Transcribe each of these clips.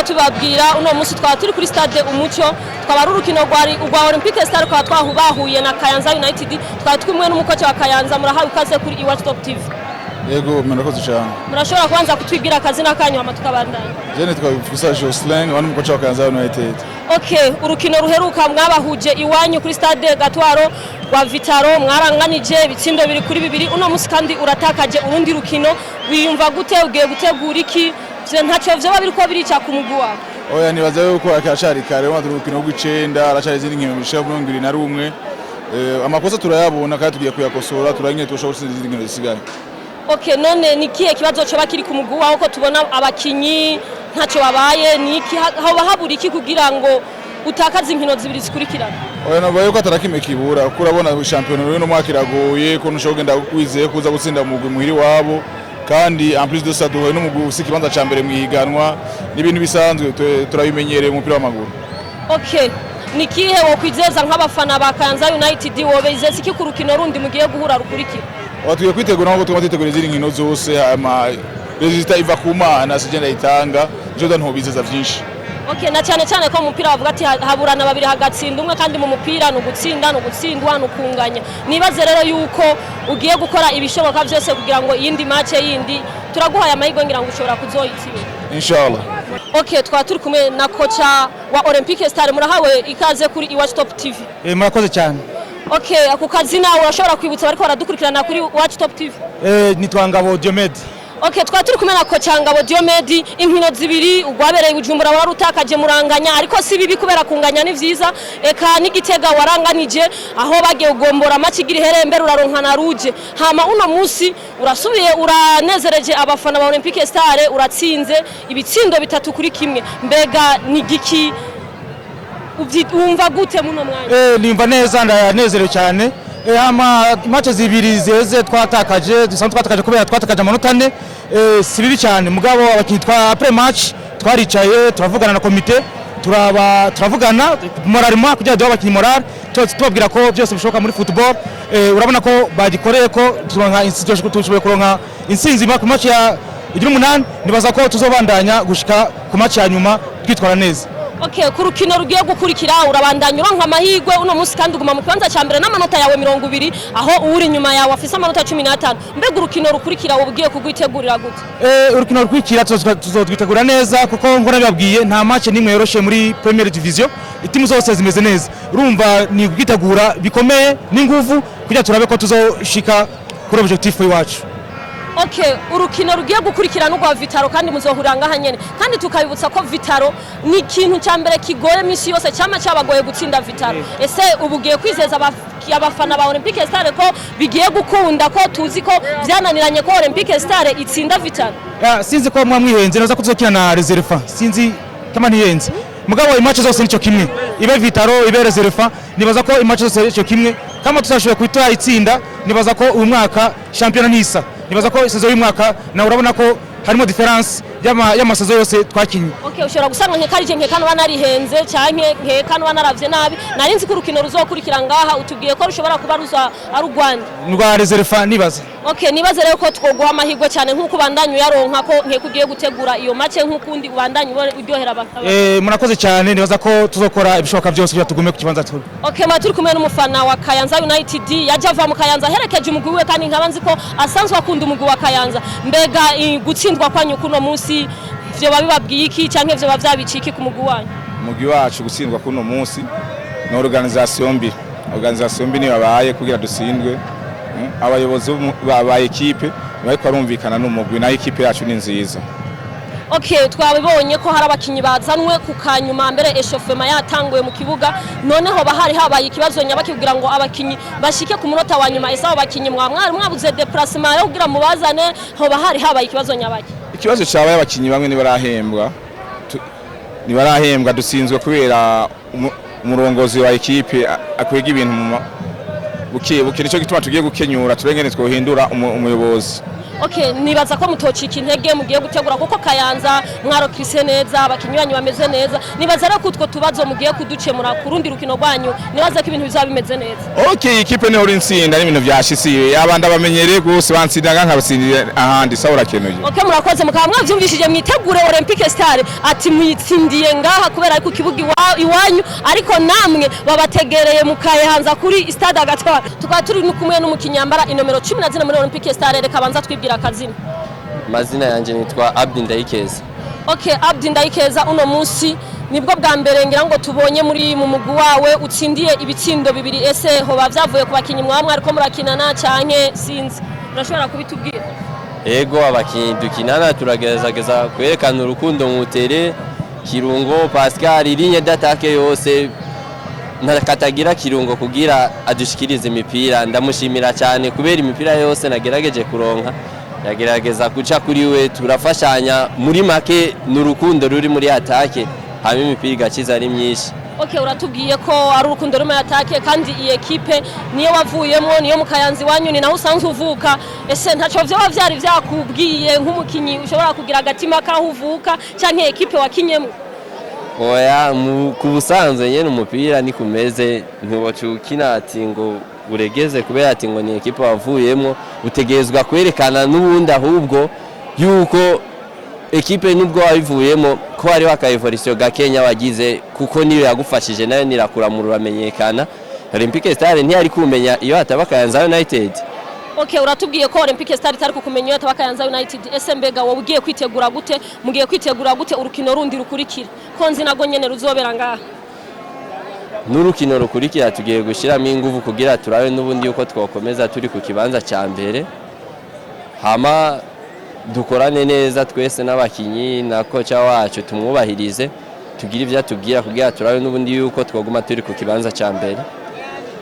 Twama tubabwira, uno munsi twaba turi kuri stade Umuco, twaba ari urukino rwari urwa Olympique Star, twaba twahubahuye na Kayanza United. Twaba twumwe n'umukoci wa Kayanza. Murahawe ikaze kuri Iwacu Top TV. Yego, murakoze cyane. Murashobora kubanza kutwibwira akazina kanyu, hama tukabandanya. Je nitwa Fusa Jocelyn, wani umukoci wa Kayanza United. Okay, urukino ruheruka mwabahuje iwanyu kuri stade Gatwaro rwa Vital'O, mwaranganije ibitsindo 2-2. Uno munsi kandi uratakaje urundi rukino, wiyumva gute? Ugiye gutegura iki? Vyo ntacyo vyoba biriko birica ku mugwi wawe? Oya, nibaza yuko akacari kare, wamaze urukino rw'icenda, aracari izindi nkino zishika 21. Amakosa turayabona kandi tugiye kuyakosora, turangire turashobora gutsinda izindi nkino zisigaye. Okay, none ni kihe kibazo coba kiri ku mugwi wawe, ko tubona abakinyi ntacyo babaye? Ni iki hoba habura iki kugira ngo utakaze inkino zibiri zikurikirana? Oya, navuga yuko atarakimwe kibura, kuko urabona shampiyona y'uno mwaka iragoye, ko ntushobora kugenda wizeye kuza gutsinda umugwi muhiri wabo, kandi en plus de ça duhuye n'umugwi ufise ikibanza ca mbere mw'ihiganwa. N'ibintu bisanzwe, turabimenyereye mu mupira w'amaguru. Okay, ni kihe wokwizeza nk'abafana ba Kayanza United? Wobizeza iki ku rukino rundi mugiye guhura rukurikira? Aho tugiye kwitegura nkuko tugomba kwitegura izindi nkino zose, hama résultat iva ku Mana, sije ndayitanga, nico ntobizeza vyinshi. Okay, na cyane cyane ko mu mupira bavuga ati haburana babiri hagatsinda umwe, kandi mu mupira ni ugutsinda, ni ugutsindwa, ni ukunganya. Nibaze rero yuko ugiye gukora ibishoboka byose kugira ngo iyindi match yindi turaguhaye amahirwe, ngira ngo ushobora kuzoyitsinda. Inshallah. Okay, twaba turi kumwe na koca wa Olympique Star. Murahawe ikaze kuri Iwacu Top TV. Murakoze cyane. Okay, ako kazina urashobora kwibutsa bariko baradukurikirana kuri Iwacu Top TV? Nitwa Ngabo Diomede. Okay, twaba turi kumwe na koca Ngabo Diomede. Inkino zibiri, urwabereye Bujumbura wari utakaje muranganya, ariko si bibi kubera kunganya ni vyiza. Eka n'Igitega waranganije, aho bagiye kugombora amakigira iherembe uraronka na rouge. Hama uno munsi urasubiye uranezereje abafana ba Olympique Star, uratsinze ibitsindo 3-1. Mbega ni giki wumva gute muno mwanya? Nimva neza, ndanezerewe cyane. Hama match zibiri zeze twatakaje, dusanzwe twatakaje kubera twatakaje amanota 4. Si bibi cyane, mugabo abakinyi twa après match twaricaye turavugana na komite, turaba turavugana moralement kugira duhe abakinyi moral, tubabwira ko byose bishoboka muri football. Urabona ko bagikoreye ko turonka tushoboye kuronka intsinzi ku match ya igira umunani. Nibaza ko tuzobandanya gushika ku match ya nyuma twitwara neza. Okay, ku rukino rugiye gukurikira urabandanya uronka amahirwe uno munsi, kandi uguma mu kibanza cya mbere n'amanota yawe 20, aho uri inyuma yawe afise amanota 15. Mbega urukino rukurikira wowe ugiye kugwitegurira gute? Urukino rukurikira tuzotwitegura neza, kuko ngo nabibabwiye, nta match nimwe yoroshe muri Première Division, itimu zose zimeze neza. Urumva ni kwitegura bikomeye n'inguvu kugira turabe ko tuzoshika kuri objectif iwacu. Okay, urukino rugiye gukurikira n'urwa Vital'O, kandi muzohurira ngaha nyene. Kandi tukabibutsa ko Vital'O ni ikintu cya mbere kigoye misi yose, cyama cyabagoye gutsinda Vital'O. Ese ubu ugiye kwizeza abafana ba Olympique Star ko bigiye gukunda, ko tuzi ko byananiranye ko Olympique Star itsinda Vital'O? Ya, sinzi ko mwa mwihenze naza ko tuzokina na Les Elephants, sinzi kama ntihenze, mugabo i match zose nico kimwe, ibe Vital'O ibe Les Elephants, nibaza ko i match zose nico kimwe. Kama tuzashoboye kuita itsinda, nibaza ko uyu mwaka shampiyona ntisa, nibaza ko saison y'uyu mwaka na urabona ko harimo différence y'ama saison yose twakinye. Okay, ushobora gusanga nkekarije, nkeka nuba narihenze canke nkeka nuba naravye nabi. Nari nzi ko urukino ruzokurikira ngaha, utubwiye ko rushobora kuba ruza ari urwanda. Rwa Les Elephants nibaza. Okay, nibaze rero ko twoguha amahirwe cyane nk'uko ubandanya uyaronka, ko nkeka ugiye gutegura iyo match nk'ukundi ubandanya uryohera abafana. Murakoze cyane, nibaza ko tuzokora ibishoboka byose kugira tugume ku kibanza turi. Okay, ma turi kumwe n'umufana wa Kayanza United, yaje ava mu Kayanza aherekeje umugwi we, kandi nkaba nzi ko asanzwe akunda umugwi wa Kayanza. Mbega gutsindwa kwanyu kuno munsi vyo bibabwiye iki, canke vyo vyabiciye iki ku mugwi wanyu? Umugwi wacu gutsindwa kuno munsi ni organisation mbi. Organisation mbi niyo yabaye kugira dutsindwe. Abayobozi ba équipe bariko barumvikana n'umugwi, nayo équipe yacu ni nziza. Okay, twabibonye ko hari abakinyi bazanwe ku kanyuma mbere échauffement yatanguye mu kibuga. Noneho bahari habaye ikibazo nyabaki kugira ngo abakinyi bashike ku munota wa nyuma? Ese abo bakinyi mwa mwari mwabuze déplacement yo kugira mubazane? Hoba hari habaye ikibazo nyabaki? Ikibazo cyabaye, abakinyi bamwe ntibarahembwa. Ntibarahembwa. Dutsinzwe kubera umurongozi wa équipe akwega ibintu mu buke buke. Nico gituma tugiye gukenyura turengene twohindura umuyobozi. Okay, nibaza ko mutocika intege, mugiye gutegura kuko Kayanza mwarokirise neza, abakinyi banyu bameze neza. Nibaza rero ko utwo tubazo mugiye kuducemura ku rundi rukino rwanyu, nibaza ko ibintu bizaba bimeze neza. Okay, ikipe niho uri nsinda n'ibintu vyashitse, abandi abamenyereye gose bansindaga nkabatsindira ahandi. Sawa, urakenuye. Okay, murakoze. Mukaba mwavyumvishije, mwitegure Olympique Star ati mwitsindiye ngaha kubera ari ku kibuga iwanyu, ariko namwe babategereye mukayehanza kuri stade Agatwara. Tukaba turi kumwe n'umukinyi yambara inomero 14 muri Olympique Star. Reka banza twibwira akazina. Amazina yanjye nitwa Abdi Ndayikeza. Okay, Abdi Ndayikeza, uno munsi nibwo bwa mbere ngira ngo tubonye muri mu mugwi wawe utsindiye ibitsindo bibiri. Ese hoba vyavuye ku bakinyi mwamwe ariko murakinana, canke sinzi, urashobora kubitubwira? Ego, abakinyi dukinana turagerageza kwerekana urukundo mu terrain. Kirungo Pascal, ligne d'attaque yose ntakatagira Kirungo kugira adushikirize imipira. Ndamushimira cyane kubera imipira yose nagerageje kuronka yagerageza guca kuri we. Turafashanya, muri make ni urukundo ruri muri attaque, hama imipira igakiza ari myinshi. Okay, uratubwiye ko ari urukundo ruri muri attaque, kandi iyi ekipe niyo wavuyemo, niyo mu Kayanza iwanyu, ni naho usanzwe uvuka. Ese ntaco vyoba vyari vyakubwiye nk'umukinyi ushobora kugira agatima k'aho uvuka canke ekipe wakinyemo? Oya, ku busanzwe nyene umupira ni kumeze, ntiwoca ukina ati ngo uregeze kubera ati ngo ni ekipe wavuyemo. Utegerezwa kwerekana n'ubundi ahubwo yuko ekipe nubwo wabivuyemo ko hariho aka évolution gakenya wagize, kuko niyo yagufashije nayo nirakuramura uramenyekana. Olympique Star ntiyari kumenya iyo hataba Kayanza United. Okay, uratubwiye ko Olympique Star itari kukumenya iyo hataba Kayanza United. Ese mbega wowe ugiye kwitegura gute, mugiye kwitegura gute urukino rundi rukurikira, ko nzi nago nyene ruzobera ngaha? N'urukino rukurikira tugiye gushyiramo ingufu kugira turabe n'ubundi yuko twakomeza turi ku kibanza cya mbere, hama dukorane neza twese n'abakinyi na koca wacu, tumwubahirize, tugire ibyo atubwira kugira turabe n'ubundi yuko twaguma turi ku kibanza cya mbere.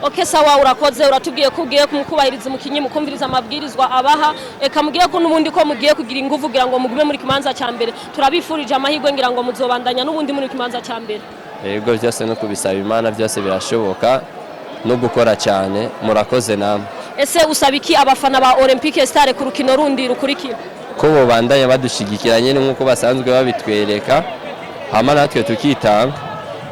Okay, sawa, urakoze. Uratubwiye ko ugiye kumukubahiriza umukinyi, mukumviriza amabwirizwa abaha, eka mugiye ko n'ubundi ko mugiye kugira ingufu kugira ngo mugume muri kibanza cya mbere. Turabifurije amahirwe, ngira ngo muzobandanya n'ubundi muri kibanza cya mbere. Yego, byose no kubisaba Imana, byose birashoboka no gukora cyane. Murakoze namwe. Ese usaba iki abafana ba Olympique Star ku rukino rundi rukurikira? Ko bobandanya badushigikira nyine nk'uko basanzwe babitwereka, hama natwe tukitanga.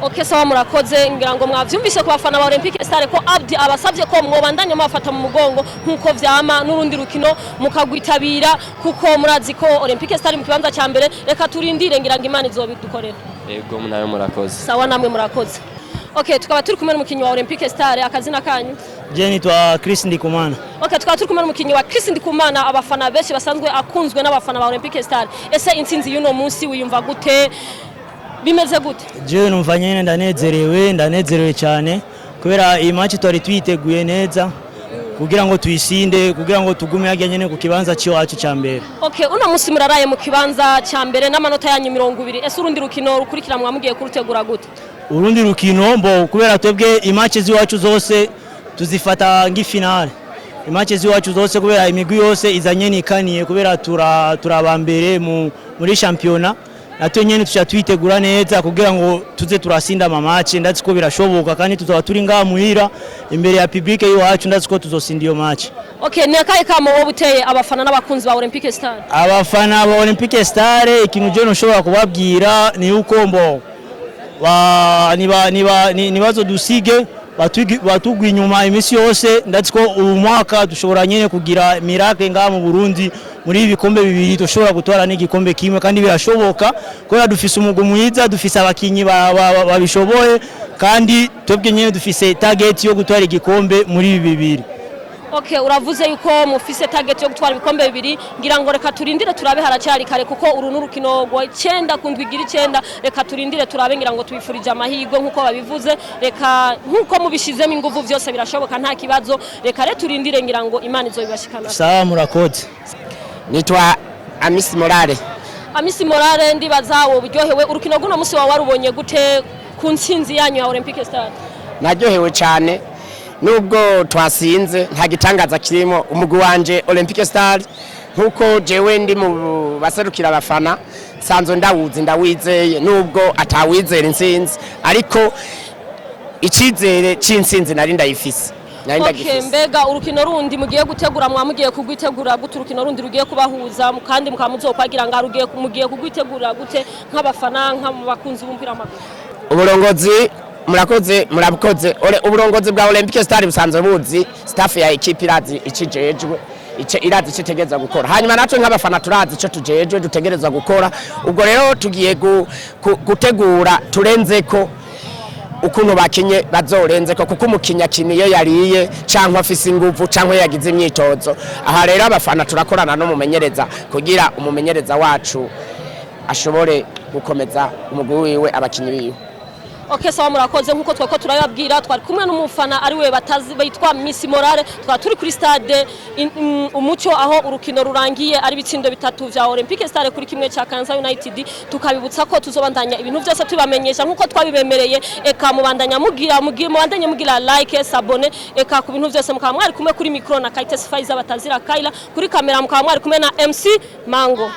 Okay, sawa, murakoze. Ngira ngo mwavyumvise ku bafana ba Olympique Star ko Abdi abasavye ko mwobandanya mubafata mu mugongo nkuko vyama, n'urundi rukino mukagwitabira, kuko murazi ko Olympique Star mu kibanza cya mbere. Reka turindire, ngira ngo Imana izobidukorera. Yego, nawe murakoze. Sawa, namwe murakoze. Okay, tukaba turi kumwe n'umukinyi wa Olympique Star. Akazina kanyu? Je nitwa Chris Ndikumana. Okay, tukaba turi kumwe n'umukinyi wa Chris Ndikumana, abafana benshi basanzwe akunzwe n'abafana ba Olympique Star. Ese intsinzi y'uno munsi wiyumva gute, bimeze gute? Je numva nyene ndanezerewe, ndanezerewe cyane kubera iyi match twari tuyiteguye neza kugira ngo tuyisinde, kugira ngo tugume harya nyene ku kibanza c'iwacu ca mbere. Okay, uno munsi muraraye mu kibanza cya mbere n'amanota yanyu 20. Ese urundi rukino rukurikira mwamugiye kurutegura gute? Urundi rukino mbo kubera twebwe i match z'iwacu zose tuzifata nk'i finale. I match z'iwacu zose, kubera imigwi yose izanye nikaniye, kubera turaba mbere muri shampiyona, natwe nyene tuca twitegura neza kugira ngo tuze turasinda ama match. Ndazi ko birashoboka, kandi tuzaba turi ngaha muhira imbere ya public y'iwacu, ndazi ko tuzosinda iyo match. Okay, ni akahe kamo wowe uteye abafana n'abakunzi ba Olympique Star? Abafana ba Olympique Star, ikintu je nshobora kubabwira ni uko mbo ba niba niba nibazo dusige batugwa inyuma iminsi yose. Ndazi ko uyu mwaka dushobora nyene kugira miracle ngaha mu Burundi, muri ibi bikombe bibiri dushobora gutwara n'igikombe kimwe, kandi birashoboka kubera dufise umugwi mwiza, dufise abakinyi babishoboye, kandi twebwe nyene dufise target yo gutwara igikombe muri ibi bibiri. Okay, uravuze yuko mufise target yo gutwara ibikombe bibiri. Ngira ngo reka turindire turabe, haracyari kare, kuko uru n'urukino rwa 9 ku ndwi igira 9. Reka turindire turabe, ngira ngo tubifurije amahirwe nkuko babivuze. Reka nkuko mubishizemo ingufu byose birashoboka, nta kibazo. Reka re turindire, ngira ngo Imana izobibashikana. Sawa, murakoze. Nitwa Amisi Morale. Amisi Morale, ndibaza wowe uryohewe urukino rw'uno munsi, wawe warubonye gute ku ntsinzi yanyu ya Olympique Star? Naryohewe cyane nubwo twasinze, nta gitangaza kirimo. Umugwi wanje Olympique Star, nkuko jewe ndi mu baserukira abafana, nsanzwe ndawuzi, ndawizeye, nubwo atawizera intsinzi, ariko icyizere cy'intsinzi nari ndayifise. Nari Okay, ndagifise. Mbega urukino rundi mugiye gutegura, mwa mugiye kugwitegura gute urukino rundi rugiye kubahuza, kandi mukaba muzokwagira nga rugiye, mugiye kugwitegura gute nk'abafana, nk'abakunzi b'umupira w'amaguru? Uburongozi, murakoze, murakoze. Uburongozi bwa Olympique Star busanzwe buzi staff ya équipe, irazi ikijejwe, ice irazi icyo itegerezwa gukora. Hanyuma natwe nk'abafana turazi icyo tujejwe, dutegerezwa gukora. Ubwo rero tugiye gutegura turenzeko ukuntu bakinye, bazorenzeko, kuko umukinyi akina iyo yariye cyangwa afise inguvu cyangwa yagize imyitozo. Aha rero abafana turakorana n'umumenyereza kugira umumenyereza wacu ashobore gukomeza umugwi wiwe, abakinyi biwe. Okay, sawa, murakoze. Nkuko twako turababwira, twari kumwe n'umufana ari we batazi bitwa Miss Morale. Twari turi kuri stade Umuco, aho urukino rurangiye ari ibitsindo bitatu vya Olympique Star kuri kimwe ca Kayanza United. Tukabibutsa ko tuzobandanya ibintu byose tubamenyesha nkuko twabibemereye. Eka mubandanya mugira mugira mubandanye mugira like, s'abonner, eka ku bintu byose. Mukaba mwari kumwe kuri micro na Kaites Faiza batazira Kaila, kuri kamera mukaba mwari kumwe na MC Mango.